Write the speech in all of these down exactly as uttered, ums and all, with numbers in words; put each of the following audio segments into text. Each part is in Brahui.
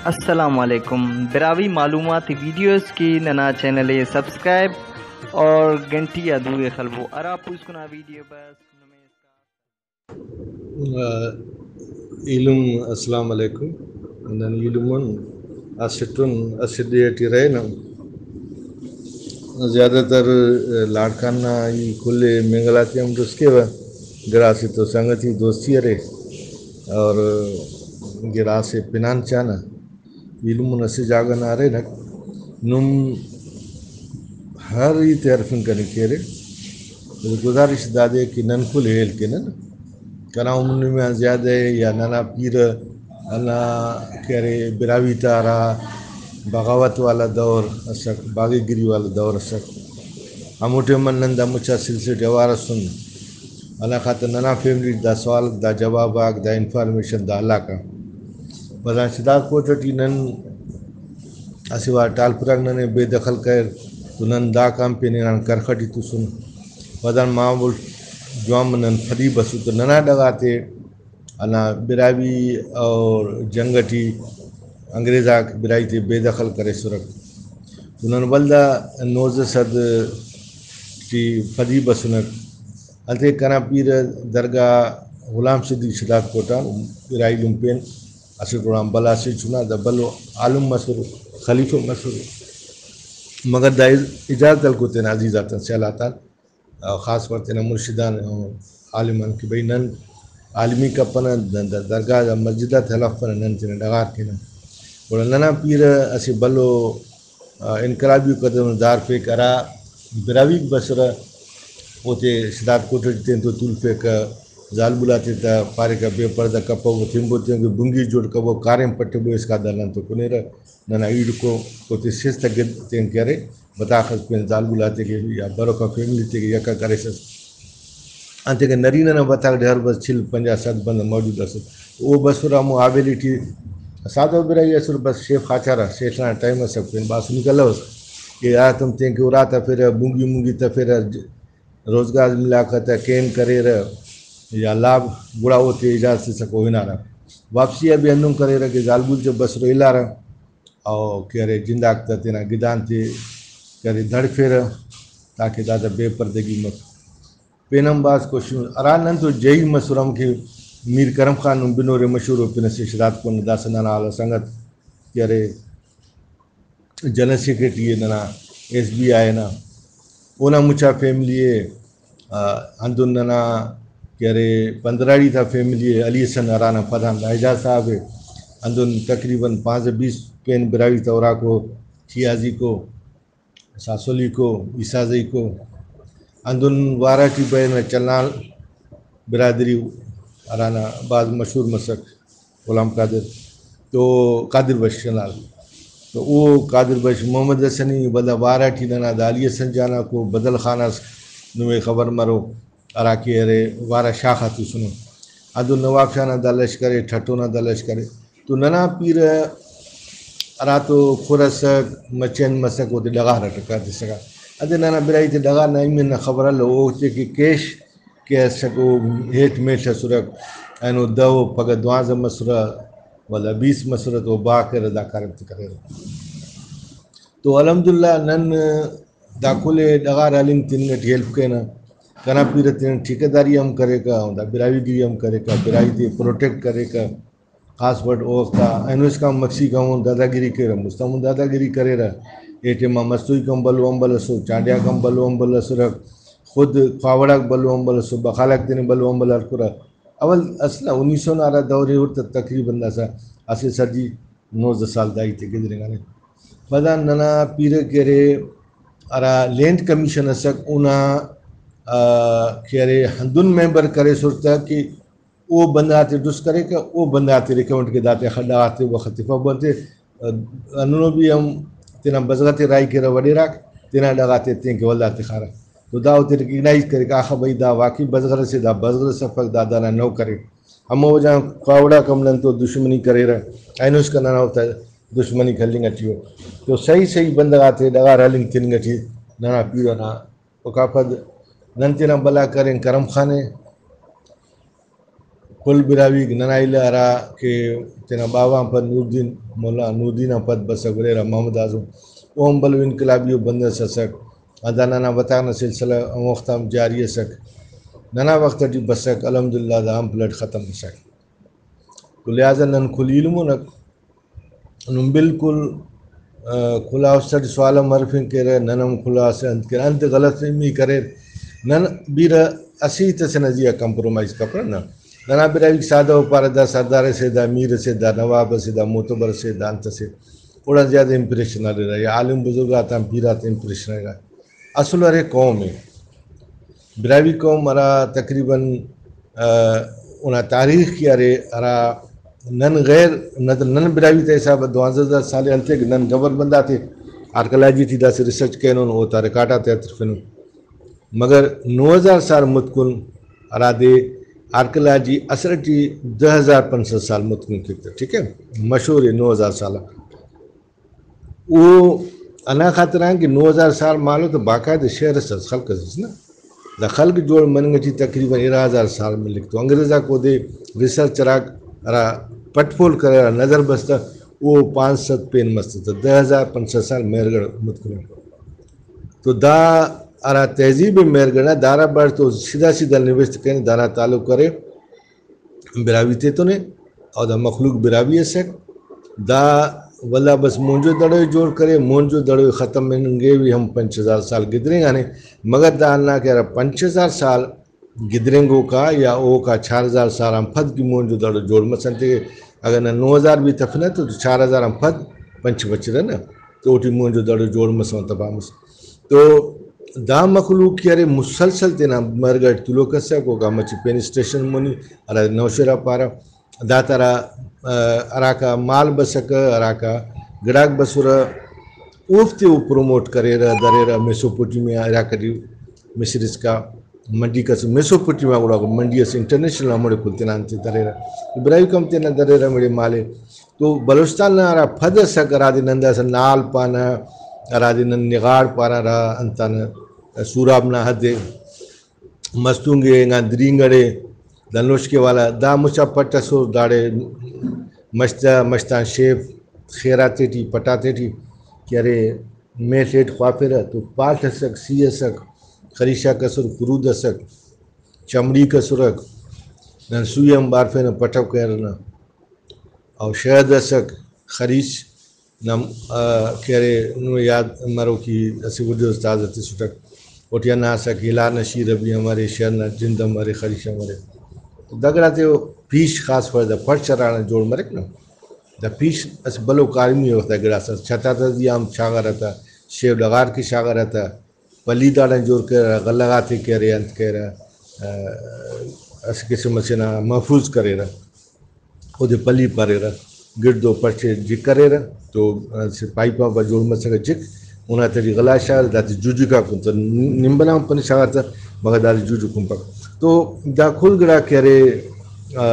السلام علیکم۔ براہوئی معلوماتی ویڈیوز کی ننا چینل ءِ سبسکرائب اور گھنٹی آ دو ءِ خلبو۔ ہرا پوسکنا ویڈیو بس نمے اسکان۔ ایلم السلام علیکم۔ نن ایلم ان اسٹ ان اسٹ ڈیہہ ٹی رہینہ۔ زیادہ تر لاڑکان نا ای کل مینگل آتے ہم ڈس کیوہ، گڑاسے تو سنگتی دوستی ارے اور گڑاسے پنان چانہ۔ ایلم ان اسہ جاگہ نا ارینٹ، نم ہر ہیت ءِ ہرفنگ کننگ کیرے۔ گزارش دادے کہ نن کل ہیل کینن۔ کنا عمر نمے آن زیادہ ءِ یا ننا پیرہ ہندا کہ ارے براہوئی تا ہرا بغاوت والا دور اسک، باغی گری والا دور اسک، ہمو ٹائم آن نن دا مچا سلسلہ ٹی اوار اسن۔ ہندا خاطر ننا فیملی ٹی دا سوال، دا جواب آک، دا انفارمیشن دا ہلاکہ۔ پدا شداد کوٹ ٹی نن اسہ وار ٹالپراک ننے بے دخل کریر تو نن دا کان پین ہنان کرخ ٹی تسن۔ پدان ماحول جوان نن فدی بسر تو ننا ڈغار تے ہندا براہوئی اور جنگ ٹی انگریز آک براہوئی تے بے دخل کریسرک۔ تو نن ولدا نوزدہ سد ٹی فدی بسنک۔ انتئے کنا پیرہ درگاہ غلام صدیق شداد کوٹ آن براہوئی لمپین اسٹ وڑان بھلا سے چنا دا بھلو عالم مسر، خلیفہ مسر، مگر دا اجازت ہلکو تینا عزیز آتان سیال آتان، خاص کر تینا مرشدان عالم آن کہ بھئی نن عالمی کپنہ، د-، د-، درگاہ مسجد آتے ہلفنہ، نن تینا ڈغار کینہ۔ گڑا ننا پیرہ اسہ بھلو آ، انقلابی قدم اس دارفیک، ہرا براہوئیک بسرہ، اوتے شداد کوٹہ ٹی تینتو تولفیکہ، زالبول آتے تا پاریکہ بے پردہ کپبو، تنبو تینکہ بنگی جوڑ کبو، کاریم پٹبو، اسکا دا نن تو کنیرہ، ننا ایڑکو اوتے سیست گد تینکہ ارے، بتاخس پین زالبول آتے کہ یا بروکا فیملی تے کہ یکہ کریسس۔ انتئے کہ نرینہ نا بتاک ڈے ہر بس چل پنجاہ سد بندغ موجود اسر۔ او بسر ہمو حویلی ٹی سادہ براہوئی اسر، بس شیف خاچارہ، شیف نا ٹائم اسک پین باسنی کلوس کہ آتم تینکہ ارات تفیرہ، بونگی مونگی تفیرہ، ج-، روزگار ملاکہ تا کین کریرہ یا لاب، گڑا اوتے اجازت تسکہ او ہنارہ۔ واپسی آ بھی ہندن کریرہ کہ زالبول تے بسر ہلارہ او کہ ارے جنداک تا تینا گدان تے کہ ارے دڑفیرہ تاکہ داتا بے پردگی مف۔ پین ہم بھاز کوشش مس-، ہرا نن تو جہی مسر ہم کہ میر کرم خان نم بنورے مشہور ءُ، پن اسہ شداد کن داسہ ننا حال سنگت کہ ارے جنرل سیکرٹری ءِ ننا ایس بی آئی نا، اونا مچا فیملی ءِ، آ، ہندن ننا کہ ارے پندراڑی تا فیملی ءِ، علی حسن ہرانا پدان دا اعجاز صاحب ءِ، ہندن تقریباً پانزدہ بیست پین براہوئی تا اراکو، تھیازیکو، ساسولیکو، ایسازئیکو، ہندن وارہ ٹی برینہ چنال برادری، ہرانا بھاز مشہور مسک غلام قادر، تو قادر بخش چنال، تو او قادر بخش محمد حسنی، ولدا وارہ ٹی ننا دا علی حسن جاناکو، بدل خان اس نمے خبر مرو، ہرا کہ ارے وارہ شاخ آ تسنو۔ ہندن نواب شاہ نا دا لشکر ءِ، ٹھٹو نا دا لشکر ءِ۔ تو ننا پیرہ ہراتو کھر ئسک، مچین مسک، اودے ڈغار ئٹ ٹکا تسکہ۔ انتئے ننا براہوئی تے ڈغار نا اہمیت نا خبر الو، اوفتے کہ کیش کہ ئسک، او ہیٹ میٹ ئسرک، اینو دہ و پگہ دوانزہ مسرہ، ولدا بیست مسرہ تو با کریرہ، دا کاریم تے کریرہ۔ تو الحمدللہ نن دا کل ءِ ڈغار ہلنگ تننگ ٹی ہیلپ کینہ۔ کنا پیرہ تینا ٹھیکیداری ہم کریکہ، دا براہوئی گری ہم کریکہ، براہوئی تے پروٹیکٹ کریکہ۔ خاص پٹ اوفتا اینو اسکان مکسیک ہمون داداگیری کیرہ، مست ہمون داداگیری کریرہ۔ اے ٹائما مستوئیک ہم بھلو ہمبل ئسر، چانڈیاک ہم بھلو ہمبل ئسرہ، خود کھاوڑاک بھلو ہمبل ئسر، بخالاک تینے بھلو ہمبل ہلکرہ۔ اول اصلا انیس سو نا ہرا دور ءِ، اوڑتہ تقریباً داسہ اسہ صدی نوزدہ سال دا ہیت ءِ گدرینگانے۔ پدا ننا پیرہ کہ ارے ہرا لینڈ کمیشن ئسک اونا، آ، کہ ارے ہندن ممبر کریسر تہ کہ او بندغ آتے ڈس کریکہ، او بندغ آتے ریکمنڈ کے داتے خڈا غاتے وخت تفا بنتے۔ ہندنو بھی ہم تینا بزغ تے راہی کیرہ وڈیراک، تینا ڈغاتے تین کہ ولدا تخارہ۔ تو دا اوتے ریکگنائز کریکہ، آخہ بھئی دا واقعی بزغر اسے، دا بزغر اس افک، دا دانا نوکر ءِ۔ ہمو وجہ غان کھاوڑاک ہم نن تو دشمنی کریرہ، اینو اسکان ننا اوفتا دشمنی ہلنگ ٹی ءُ۔ تو صحیح صحیح بندغ آتے ڈغار ہلنگ تننگ ٹی ننا پیرہ نا۔ اوکا پد نن تینا بھلا کرین کرم خان ءِ، کل براہوئیک ننا الہ ہرا کہ تینا باوہ آن پد نوردین، مولانا نوردین آن پد بسک، ولے ہرا محمد اعظم، او ہم بھلو انقلابی ءُ بندغ اس ئسک۔ ہندا ننا وتاخ نا سلسلہ ہموخت آن جاری ئسک۔ ننا وخت ٹی بسک، الحمدللہ دا ہم بلڈ ختم مسک۔ تو لہٰذا نن کل ایلمونک، نم بالکل، آ، کل آ است اٹی سوال ہم ہرفنگ کیرہ، نن ہم کل آ است انت کیرہ، انت غلط فہمی کریر۔ نن بیرہ اسہ ہیت ئسے نا زیہا کمپرومائز کپرہ نا۔ ننا براہوئیک سادہ ءُ پارہ، دا سردار ئسے، دا میر ئسے، دا نواب ئسے، دا معتبر ئسے، دا انت ئسے، اوڑان زیادہ امپریشن ہریرہ یا عالم بزرگ آتان، پیر آتان امپریشن ہریرہ۔ اصل ارے قوم ءِ۔ براہوئی قوم ہرا تقریباً، آ، اونا تاریخ کہ ارے، ہرا نن غیر، نن براہوئی تا حساب آ دوانزہ ہزار سال ہلتیک، نن گبر بندغ آتے آرکیالوجی ٹی داسہ ریسرچ کرینن، اوتا ریکارڈ آتے ہترفنن۔ مگر نو ہزار سال متکن ہرادے آرکیالوجی اصل ٹی دہ ہزار پنچ سد سال متکن کیک تہ، ٹھیک ہے، مشہور ہے نو ہزار سال۔ او ہندا خاطران کہ نو ہزار سال مالو تو باقاعدہ شہر اس اس، خلق اس اس نا۔ دا خلق جوڑ مننگ ٹی تقریباً ارا ہزار سال ملک تو انگریز آک اودے ریسرچر آک ہرا پٹ پول کرے، ہرا نظر بس تہ، او پانچ سد پین مس تہ، دہ ہزار پنچ سد سال مہر گڑھ متکن۔ تو دا ہرا تہذیب مہر گڑھ نا دارا بڑ تو سیدھا سیدھا نوشت کین، دانا تعلق کرے براہوئی تیتون ءِ، او دا مخلوق براہوئی ئسک۔ دا ولدا بس مونجو دڑو ءِ جوڑ کرے، مونجو دڑو ءِ ختم ہننگ ءِ بھی ہم پنچ ہزار سال گدرینگانے، مگر دا ہندا کہ ہرا پنچ ہزار سال گدرینگوکا یا اوکا چار ہزار سال آن پد کہ مونجو دڑو جوڑ مسنتے، اگر نن نو ہزار بھی تفنہ تو چار ہزار آن پد پنچ بچرہ نا، تو اوٹی مونجو دڑو جوڑ مسنے، تباہ مسنے۔ تو دا مخلوق کہ ارے مسلسل تینا مہر گڑھ ٹی تولوک اسک، اوکا مچہ پین اسٹیشن مونی، ہرادے نوشہرہ پارہ، دا تا ہرا، آ، ہراکا مال بسکہ، ہراکا گڑاک بسرہ، اوفتے او پروموٹ کریرہ، دریرہ میسوپوٹیمیا علاقہ ٹی، مصر اسکا منڈی کس، میسوپوٹیمیا گڑا منڈی اس انٹرنیشنل، ہموڑے کل تینا انتے دریرہ، براہوئی قوم تینا دریرہ ہموڑے مالے۔ تو بلوچستان نا ہرا پد ئسک، ہرادے نن داسہ نال پانہ، ہرادے نن نغاڑ پانہ، ہرا انتان سوراب نا حد ءِ، مستونگ ءِ، انگان درینگڑ ءِ، دا نوشکے والا، دا مچا پٹ ئسر، داڑے مش تا، مش تان شیف خیراتے ٹی، پٹاتے ٹی کہ ارے میل ہیٹ خوافرہ تو پاڷ ئسک، سی ئسک، خریشاک ئسر، کرود ئسک، چمڑیک ئسرک، نن سوئی ہم بارفینہ، پٹو کرینہ۔ او شہد ئسک، خریش نا، آ، کہ ارے نمے یاد مروک ای اسہ ویڈیو اس تازہ تسٹک، اوٹی ہندا اسک ہلار نا شیرہ بھی ہم ارے، شہد نا جند ہم ارے، خریش ہم ارے۔ تو دا گڑاتے او پیش خاص خواہے، دا فرش ہراڑان جوڑ مریک نا، دا پیش اسہ بھلو کاریم ءِ، اوفتا گڑاس اس چھت آتا زیہا ہم شاغارہ تا، شیف ڈغار کہ شاغارہ تا، پلی داڑان جوڑ کریرہ، غلہ غاتے کہ ارے انت کریرہ، آ، اسہ قسم اسے نا محفوظ کریرہ، اودے پلی پاریرہ، گڑدو پرچے جک کریرہ، تو اسہ پائپ آ با جوڑ مسکہ جک، اونا تہٹی غلہ شاغارہ، داتے جوجکا کن تہ، نمب ئنا ہم پن شاغارہ تہ، مگر داتے جوجک کن پک۔ تو دا کل گڑا کہ ارے، آ،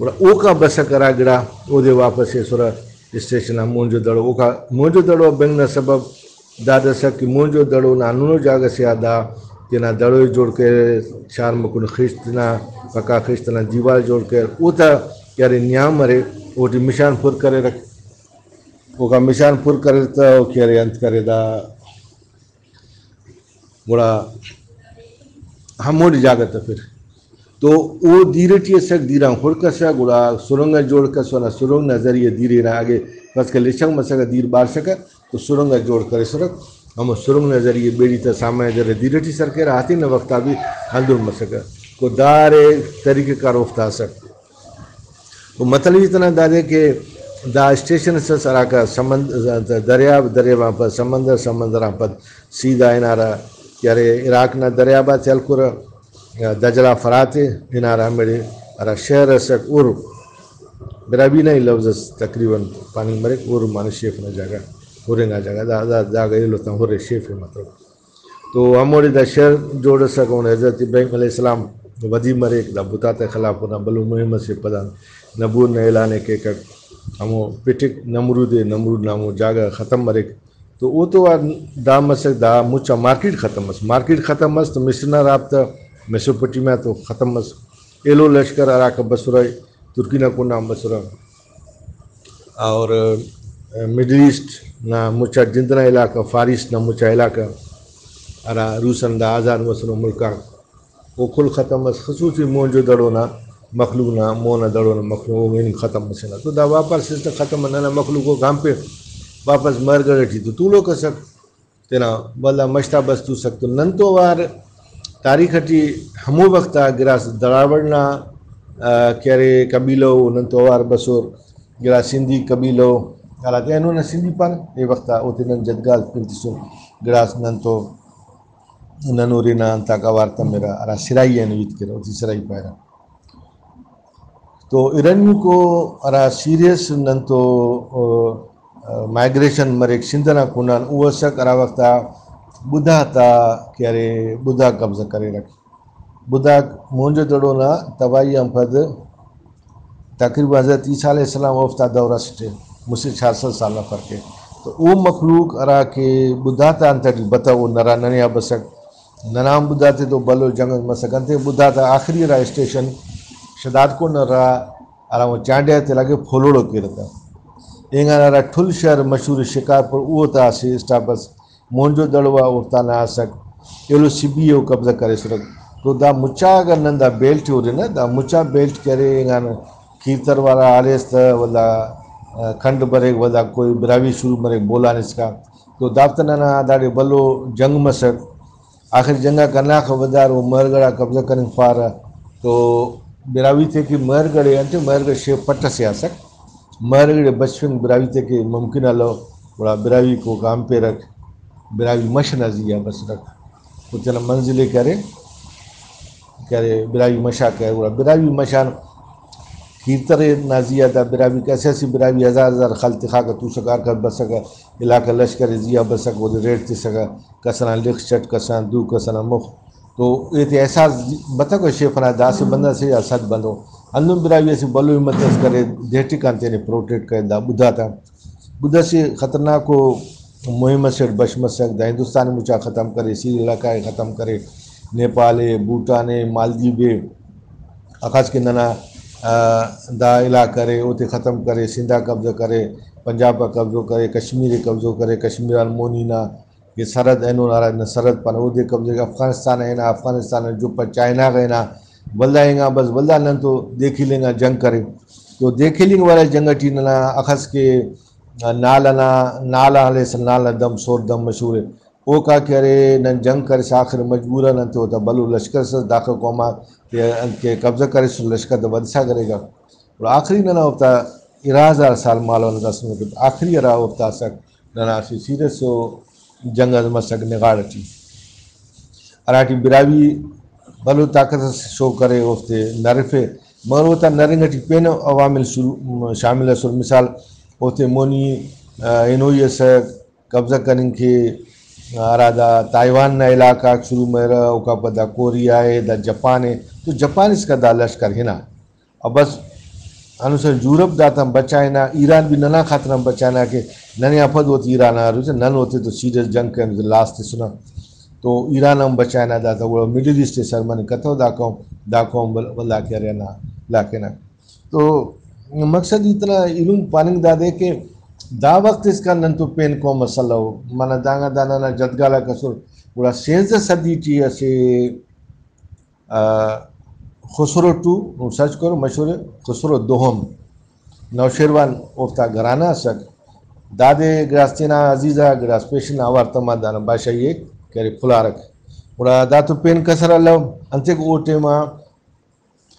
گڑا اوکا بسکہ ہرا گڑا، اودے واپس ایسرہ اسٹیشن آ مونجو دڑو۔ اوکا مونجو دڑو بنگ نا سبب داد ئسک کہ مونجو دڑو نا ہندنو جاگہ سے آ دا تینا دڑو ءِ جوڑ کریر، چار مکن خیشت نا، پکا خیشت نا دیوال جوڑ کریر، اوتا کہ ارے نیام ارے، اوٹی مشان پر کریرک، اوکا مشان پر کریر تہ او کہ ارے انت کرے دا، گڑا ہموڑے جاگہ تفر۔ تو او دیر ٹی ئسک، دیر آن خڑک ئسک، گڑا سرنگ ئس جوڑ کس، ہندا سرنگ نا ذریعہ دیر ئنا اگہ فرض کہ لچغ مسکہ، دیر بارسکہ تو سرنگ ئس جوڑ کریسرک۔ ہمو سرنگ نا ذریعہ بیڑی تا سامان ئس درے دیر ٹی سر کیرہ، ہتینہ وخت آ بھی ہندن مسکہ۔ تو دا ارے طریقہ کار اوفتا ئسک۔ تو مطلب ہیت ئنا دادے کہ دا اسٹیشن اس ئس ہراکا سمند-، دریاب، دریاب آن پد سمندر، سمندر آن پد سیدھا ہنارہ کہ ارے عراق نا دریاب آتے ہلکرہ، دجلہ فرات ءِ، ہنارہ ہمیڑے ہرا شہر ئسک ار، براہوئی نا ہی لوظ اس تقریباً پاننگ مریک، ار معنی شیف نا جاگہ، ہرنگ آ جاگہ، دا، دا جاگہ ایلو تان ہرے شیف ءِ مطلب۔ تو ہموڑے دا شہر جوڑ ئسک، اونا حضرت ابراہیم علیہ السلام ودی مریک، دا بت آتا خلاف اونا بھلو مہم ئسے، پدا نبوت نا اعلان ءِ کیکک، ہمو پٹک نمرود ءِ، نمرود نا ہمو جاگہ ختم مریک۔ تو اوتو آ دا مسک، دا مچ آ مارکیٹ ختم مس، مارکیٹ ختم مس تو مصر نا رابطہ میسوپوٹیمیا تو ختم مس۔ ایلو لشکر ہراکہ بسرہ، ترکی نا کنڈ آن بسرہ، اور مڈل ایسٹ نا مچا جند نا علاقہ، فار ایسٹ نا مچا علاقہ ہرا روس آن دا آزاد مسنو ملک آک، او کل ختم مس، خصوصی موہنجو دڑو نا مخلوق نا، موہ نا دڑو نا مخلوق، او ہن ختم مسنہ۔ تو دا واپار سسٹم ختم، ننا مخلوق او گام پہ واپس مہرگڑھ ٹی تو تولوک ئسک، تینا ولدا مش تا بس توسک۔ تو نن تو اوار تاریخ ٹی ہمو وخت آ گڑاس دراوڑ نا، آ، کہ ارے قبیلہ ءُ، نن تو اوار بسور، گڑاس سندھی قبیلہ ءُ، حالانکہ اینو نا سندھی پارہ، اے وخت آ اوتے نن جدگال پن تسن، گڑاس نن تو نن ہورے نا انتاک اوار تمرہ، ہرا سرائی آن ہیت کیرہ، اوتے سرائی پارہ۔ تو ارنیکو ہرا سیریس نن تو، آ، مائیگریشن مریک سندھ ئنا کنڈان، او اسک ہرا وخت آ بدھا تا کہ ارے، بدھا قبضہ کریرک۔ بدھاک موہنجو دڑو نا تباہی آن پد تقریباً حضرت عیسیٰ علیہ السلام اوفتا دور اسٹ ءِ، مسہ چار سد سال نا فرق ءِ۔ تو او مخلوق ہرا کہ بدھا تا انت ٹی بتو، او نرا ننے آ بسک، ننا ہم بدھا تے تو بھلو جنگ اس مسک۔ انتئے بدھا تا آخری ہرا اسٹیشن شہداد کون نا ارا، ہرا چانڈیہ تے لگے پھولوڑو کیرہ تا، اینگان ہرا ٹھل شہر مشہور شکارپور، او تا اسہ اسٹاپ اس۔ موہنجو دڑو آ اوفتا نا اسک، ایلو سبی ءِ او قبضہ کریسرک۔ تو دا مچا اگر نن دا بیلٹ ءِ ہُرنہ، دا مچا بیلٹ کہ ارے اینگان کیرتر والا ہالیس تہ ولدا، آ، کھنڈ بریک، ولدا کوئی براہوئی شروع مریک بولان اسکا۔ تو دافتا ننا داڑے بھلو جنگ مسک۔ آخر جنگ آک ہنداخہ ودار او مہرگڑھ آ قبضہ کننگ خوارہ۔ تو براہوئی تے کہ مہرگڑھ ءِ انتئے، مہرگڑھ شیف پٹ ئسے آ اسک۔ مہرگڑھ ءِ بچفنگ براہوئی تے کہ ممکن الو، گڑا براہوئی کو گام پیرک، براہوئی مش نا زی آ بسرک۔ او تینا منزل ءِ کہ ارے، کہ ارے براہوئی مش آ کرے، گڑا براہوئی مش آن کیرتر نا زی آ دا براہوئی کہ اسہ اسہ براہوئی ہزار ہزار خل تخاکہ توسکہ، ہر کس بسکہ، علاقہ لشکر ءِ زی آ بسکہ، اودے ریڈ تسکہ، کس ئنا لخ چٹ، کس ئنا دو، کس ئنا مخ۔ تو ایتے احساس بتکو شیف ئنا داسہ بندغ سے یا صد بندغ۔ ہندن براہوئی اسہ بھلو ہمت اس کرے، دے ٹکان تینے پروٹیکٹ کرے دا بدھا تا۔ بدھا اسہ خطرناکو مہم اسیٹ بش مسک، دا ہندوستان ءِ مچا ختم کرے، سری لنکا ءِ ختم کرے، نیپال ءِ، بھوٹان ءِ، مالدیپ ءِ، اخس کہ ننا، آ، دا علاقہ ارے، اوتے ختم کرے، سندھ آ قبضہ کرے، پنجاب آ قبضہ کرے، کشمیر ءِ قبضہ کرے، کشمیر آن مونی نا کہ سرحد اینو نا ہرا نا سرحد پانہ، اودے قبضہ کرے، افغانستان ءِ ہنا، افغانستان ءِ جوپہ چائنا غا ہنا، ولدا اینگا بس، ولدا نن تو دیکھیلنگ آ جنگ کرے۔ تو دیکھیلنگ والا جنگ ٹی ننا اخس کہ نال ئنا، نال آن ہلیسہ نال نا دم، سور دم مشہور ءِ۔ اوکا کہ ارے نن جنگ کرسا آخر مجبورا نن تے اوتا بھلو لشکر اس داخہ قوم آ کہ انت کہ قبضہ کریسر، لشکر تا ودسا کریکہ۔ گڑا آخری ننا اوفتا ارا ہزار سال مالو نا داسہ آخری ہرا اوفتا اسک ننا اسہ سیریس ءُ جنگ اس مسک نغاڑ ٹی، ہراٹی براہوئی بھلو طاقت اس شو کرے، اوفتے نرفے، مگر اوتا نرنگ ٹی پین عوامل شروع، شامل اسر۔ مثال، اوفتے مونی، آ، ہنوئی اسک، قبضہ کننگ کے، ہرا دا تائیوان نا علاقہ آک شروع مریرہ، اوکا پد دا کوریا ءِ، دا جاپان ءِ، تو جاپان اسکا دا لشکر ہنا۔ اور بس ہندن یورپ داتان بچائنا، ایران بھی ننا خاطران بچائنا کہ ننے آ پد اوتے ایران آ روچہ، نن اوتے تو سیریس جنگ کرین، اوتے لاس تسنہ۔ تو ایران ہم بچائنا داتا، گڑا مڈل ایسٹ ءِ سر مننگ کتو دا قوم، دا قوم ول-، ولدا کہ ارے ہندا علاقہ نا۔ تو مقصد ای تینا ایلم پاننگ دادے کہ دا وخت اسکان نن تو پین قوم اس الو، منہ دانگان دا ننا جدگال آک اسر، گڑا سیزدہ صدی ٹی اسہ، آ، خسرو ٹو، نم سرچ کرو، مشہور خسرو دوہم، نوشیروان اوفتا گھرانہ اسک۔ دادے گڑاس تینا عزیز آ گڑاس پیشن اوار تما دانا بادشاہی ءِ کہ ارے کھلارک۔ گڑا دا تو پین کسر الو، انتئے کہ او ٹائما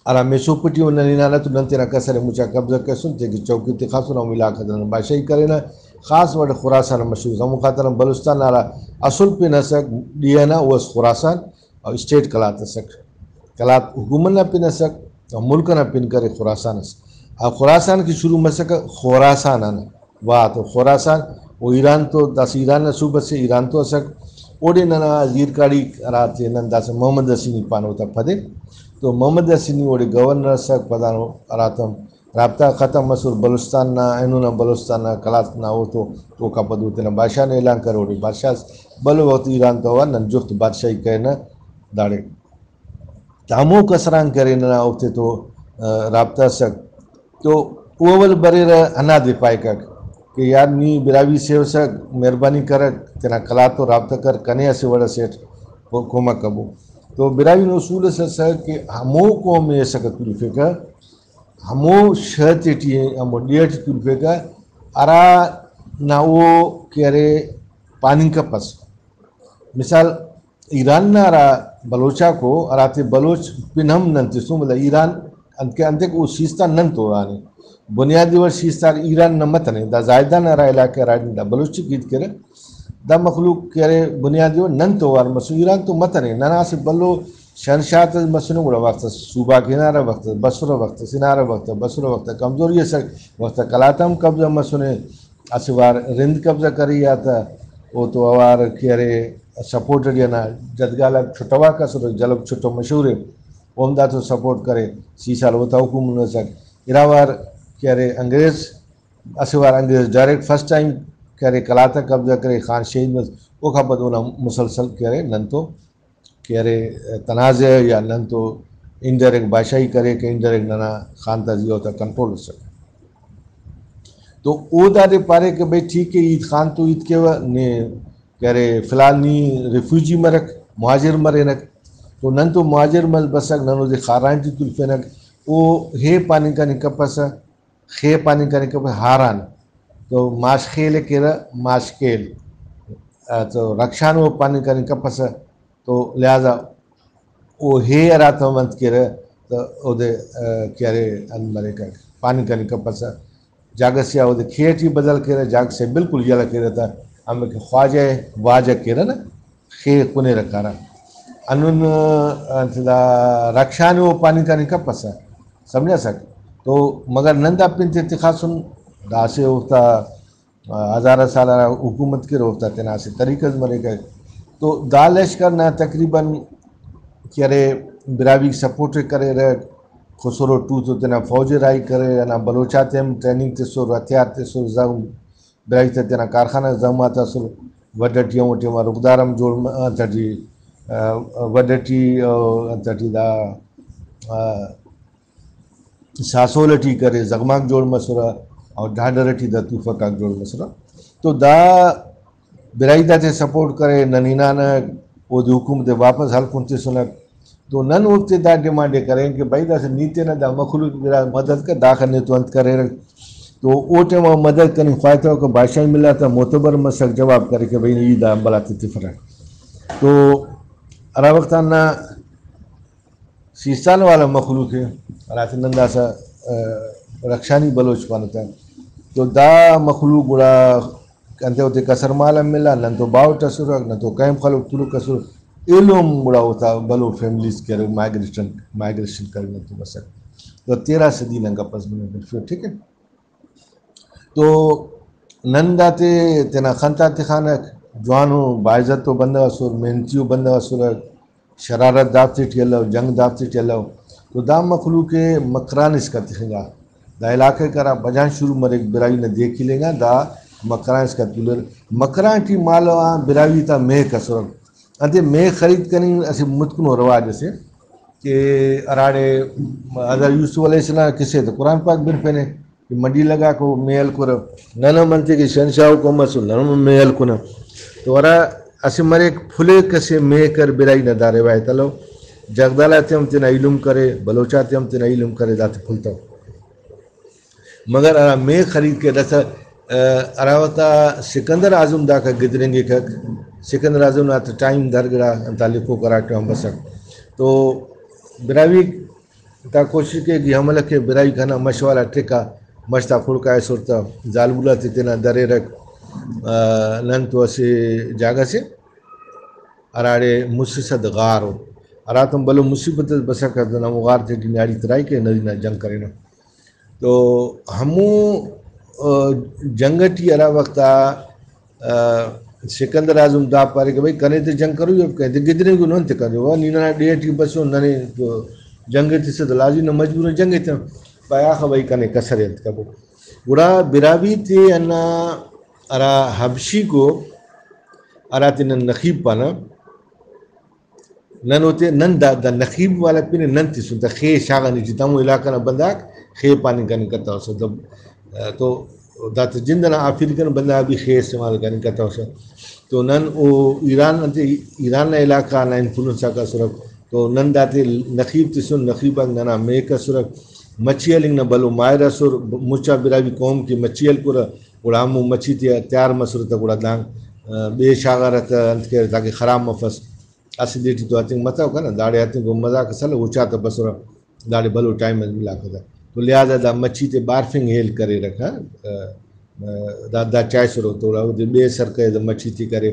ہرا میسوپوٹیمیا نن ہنانہ تو نن تینا کسر ءِ مچا قبضہ کرسن، تیکہ چوکی تخاسن، ہمو علاقہ تا نن بادشاہی کرینہ۔ خاص وڑ خراسان مشہور، ہمو خاطر بلوچستان نا ہرا اصل پن اسک ڈیہہ نا، او اس خراسان، او اسٹیٹ قلات اسک، قلات حکومت نا پن اسک، او ملک ئنا پن کرے خراسان اس۔ او خراسان کہ شروع مسکہ خوراسان آن۔ وا تو خوراسان و ایران تو، داسہ ایران نا صوبہ سے، ایران تو اسک۔ اوڑے ننا زیرکاڑی ہراتے نن داسہ محمد حسینی پانہ اوتا پدے۔ تو محمد حسینی اوڑے گورنر اسک، پدانو ہراتم رابطہ ختم مسر بلوچستان نا، اینو نا بلوچستان نا قلات نا، او تو اوکا پد او تینا بادشاہ نا اعلان کرے، اوڑے بادشاہ اس۔ بھلو وخت ایران تو اوار نن جفت بادشاہی کرینہ داڑے۔ دا ہمو کسر آن کہ ارے ننا اوفتے تو، آ، رابطہ ئسک۔ تو او اول بریرہ ہندادے پائکک کہ یار نی براہوئی سے ئسک، مہربانی کرک تینا قلات تو رابطہ کر، کنے اسہ وڑ ئسیٹ کو-، کمک کبو۔ تو براہوئی نا اصول ئس ئسک کہ ہمو قوم ئے اسکہ تولفیکہ، ہمو شہ تیٹی، ہمو ڈیہہ ٹی تولفیکہ، ہرا نا او کہ ارے پاننگ کپس۔ مثال، ایران نا ہرا بلوچ آکو، ہراتے بلوچ پن ہم نن تسن، ولدا ایران انت کہ انتئے کہ او سیستان نن تو آنے۔ بنیادی وڑ سیستان ایران نا متنے، دا زاہدان ہرا علاقہ ہراڑے دا بلوچ ٹی ہیت کیرہ، دا مخلوق کہ ارے بنیادی وڑ نن تو وار مسن، ایران تو متنے۔ ننا اسہ بھلو شہنشاہ تس مسنے، گڑا وخت اس صوبہ غاک ہنارہ، وخت اس بسرہ، وخت اس ہنارہ، وخت اس بسرہ، وخت اس کمزوری ئسک، وخت اس قلات ہم قبضہ مسنے۔ اسہ وار رند قبضہ کرے آ تہ، او تو اوار کہ ارے سپورٹ اٹی ہندا جدگال آک چھٹواک ئسر، جلہو چھٹو مشہور ءِ، او ہم دا تو سپورٹ کرے، سی سال اوتا حکم ہلسک۔ ارا وار کہ ارے انگریز، اسہ وار انگریز ڈائریکٹ فرسٹ ٹائم کہ ارے قلات آ قبضہ کرے، خان شہید مس، اوکا پد اونا مسلسل کہ ارے نن تو کہ ارے تنازع یا نن تو انڈائریکٹ بادشاہی کرے کہ انڈائریکٹ ننا خان تا زی اوتا کنٹرول اسک۔ تو او دادے پارے کہ بھئی ٹھیک ہے، ہیت خان تو ہیت کیوہ، نے کہ ارے فی الحال نی ریفیوجی مرک، مہاجر مرینک، تو نن تو مہاجر مس بسک، نن اودے خاران ٹی تلفینک۔ او ہے پاننگ کننگ کپسہ، خے پاننگ کننگ کپسہ، ہاران۔ تو ماش خیل ءِ کیرہ، ماش کیل۔ آ، تو رکشانو پاننگ کننگ کپسہ۔ تو لہذا او ہے ہراتم انت کیرہ تہ اودے، آ، کہ ارے انت مریکہ، پاننگ کننگ کپسہ۔ جاگہ سے آ اودے کھے ٹی بدل کیرہ، جاگہ سے بالکل یلہ کیرہ تہ ہمے کہ خواجہ ءِ واجہ کیرہ نا، خے کنیرہ کارہ۔ ہندن، آ، انت دا رکشانے او پاننگ کننگ کپسہ، سمجھاسک۔ تو مگر نن دا پن تے تخاسن، دا اسہ اوفتا ہزارہ سال ہرا حکومت کیرہ، اوفتا تینا اسہ طریقہ اس مریکہ۔ تو دا لشکر نا تقریباً کہ ارے براہوئی سپورٹ ءِ کریرہ، خسرو ٹو تو تینا فوج ءِ راہی کریرہ، ہندا بلوچ آتے ہم ٹریننگ تسر، ہتھیار تسر، زغم، براہوئی تا تینا کارخانہ زغم آتا اسر، وڈھ ٹی ہمو ٹائما رخدار ہم جوڑ م-، انت ٹی، آ، وڈھ ٹی، آ، انت ٹی دا، آ، ساسول ٹی کرے زغماک جوڑ مسرہ، اور ڈھاڈر ٹی دا توفک آک جوڑ مسرہ۔ تو دا براہوئی داتے سپورٹ کرے، نن ہنانک، اودے حکومت ءِ واپس ہلکن تسنک۔ تو نن اوفتے دا ڈیمانڈ ءِ کرین کہ بھئی داسہ نی تینا دا مخلوق گڑا مدد کر، داخہ نے تو انت کریرہ۔ تو او ٹائما مدد کننگ خواہتو کہ بادشاہی ملا تا معتبر مسک جواب کرے کہ بھئی ای دا امبل آتے تفرہ۔ تو ہرا وخت آن نا سیستان والا مخلوق ءِ، ہراتے نن داسہ، آ، رخشانی بلوچ پانہ تہ، تو دا مخلوق گڑا انتئے اوتے کسر مال ہم ملا، نن تو باہوٹ اسرہ، نن تو کیمپ خلوک تولوک اسرہ، ایلو ہم گڑا اوتا بھلو فیملیز کہ ارے مائگریشن، مائگریشن کرے نن تو بسک۔ تو تیرہ صدی نا گپ اس نمے بنفیو، ٹھیک ہے۔ تو نن داتے تینا خن تا تخانک، جوانو باعزتو بندغ اسر، محنتیو بندغ اسر، شرارت دافتے ٹی الو، جنگ دافتے ٹی الو۔ تو دا مخلوق ءِ مکران اسکا تخنگا۔ دا علاقہ غاک ہرا بجان شروع مریک براہوئی نا دیہہ کلنگ آ، دا مکران اسکا تولر۔ مکران ٹی مالو آن براہوئی تا میخ اسرہ۔ انتئے میخ خرید کننگ اسہ متکنو رواج اسے کہ ہراڑے حضرت یوسف علیہ السلام نا قصہ تے قرآن پاک بنفینے۔ کہ منڈی لگاکو مے ہلکرہ، نن ہم انتئے کہ شہنشاہ حکم مسن، نن ہم مے ہلکنہ۔ تو ہرا اسہ مریک پھلیک اسہ مے کر براہوئی نا دا روایت الو۔ جغدال آتے ہم تینا ایلم کرے، بلوچ آتے ہم تینا ایلم کرے، داتے پھلتو۔ مگر ہرا مے خرید کے داسہ، آ، ہرا وخت آ سکندر اعظم داکا گدرینگکک، سکندر اعظم نا تہ ٹائم در گڑا انتا لکھوک ہراٹائم بسک۔ تو براہوئی تا کوشش کیک کہ حملہ کے، براہوئی کنا مش والا ٹک آ، مش تا خڑک آ ایسر تہ زالبول آتے تینا دریرک۔ آ، نن تو اسہ جاگہ سے ہراڑے مسہ صد غار ءُ، ہراتم بھلو مصیبت اس بسکہ، دن ہمو غار تیٹی نیاڑی ترائی کہ نرینہ جنگ کرینہ۔ تو ہمو، آ، جنگ ٹی ہرا وخت آ آ، سکندر اعظم دا پارے کہ بھئی کنے تے جنگ کروئی اف، کنے تے گدرینگنو، انت کروئی، نی ننا ڈیہہ ٹی بسون، ننے تو جنگ ءِ تسہ تو لازم نہ مجبور ان جنگ ءِ تہ، پائے آخا بھئی کنے کسر ءِ انت کبو۔ گڑا براہوئی تے ہندا ہرا حبشیکو ہراتے نن نخیب پانہ، نن اوتے، نن دا، دا نخیب والا پن نن تسن تا خے شاغا نے ٹی تمو علاقہ نا بندغاک خے پاننگ کننگ کتوسہ۔ دا، تو دا تا جند ئنا آفیری کن بندغ بھی خے استعمال کننگ کتوسہ۔ تو نن او ایران انتے، ایران نا علاقہ نا انفلوئنس آک اسرک۔ تو نن داتے نخیب تسن، نخیب آک ننا میک اسرک۔ مچھی ہلنگ نا بھلو ماہر اسر، مچا براہوئی قوم کہ مچھی ہلکرہ، گڑا ہمو مچھی تے تیار مسرہ تہ گڑا دانگ، آ، بے شاغارہ تہ انت کیرہ تاکہ خراب مفس۔ اسہ دے ٹی تو ہتنگ متو کنا، داڑے ہتنگ و مزاک اس الو، اچا تہ بسرہ، داڑے بھلو ٹائم اس ملاکہ تہ۔ تو لہٰذا دا مچھی تے بارفنگ ہیل کریرکہ، آ، آ، دا، دا چائسرہ تو گڑا اودے بے سر کرے، دا مچھی تے کرے،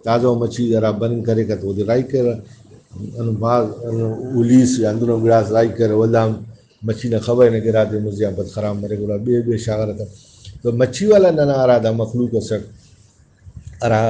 تازہ مچھی ہرا بننگ کریکہ تو اودے راہی کریرہ۔ ہندن بھاز، ہندن اولیس یا ہندنو گڑاس راہی کریرہ، ولدا ہم مچھی نا خبر نے گڑاتے مزیان پد خراب مریک، گڑا بے بے شاغارہ تہ۔ تو مچھی والا ننا ہرا دا مخلوق اسک، ہرا